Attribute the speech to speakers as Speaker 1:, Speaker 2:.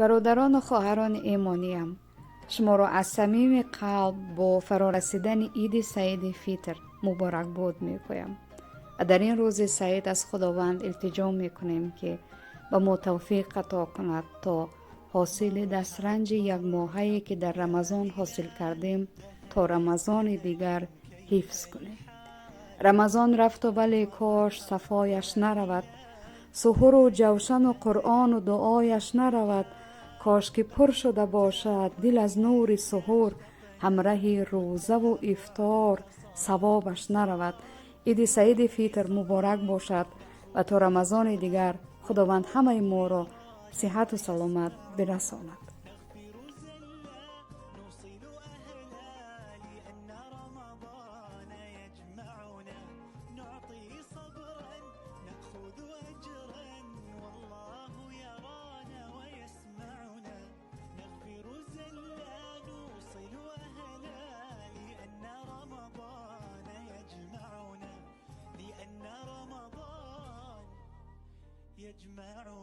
Speaker 1: Бародарону хоҳарони имониям, шуморо аз самими қалб бо фарорасидани Иди Саиди Фитр муборакбод мегӯям ва дар ин рӯзи саид аз Худованд илтиҷо мекунем, ки ба мо тавфиқ ато кунад, то ҳосили дастранҷи якмоҳае, ки дар Рамазон ҳосил кардем, то Рамазони дигар ҳифз кунем. Рамазон рафту, вале кош сафояш наравад, суҳуру ҷавшану Қуръону дуояш наравад. Кош ки пур шуда бошад дил аз нури суҳур, ҳамраҳи рӯзаву ифтор савобаш наравад. Иди Саиди Фитр муборак бошад ва то Рамазони дигар Худованд ҳамаи моро сиҳату саломат бирасонад.
Speaker 2: نوصل أهلا لأن رمضان يجمعنا، نعطي صبرا، نأخذ أجرا، والله يرانا ويسمعنا. نغفر زلا، نوصل أهلا لأن رمضان يجمعنا، لأن رمضان يجمعنا.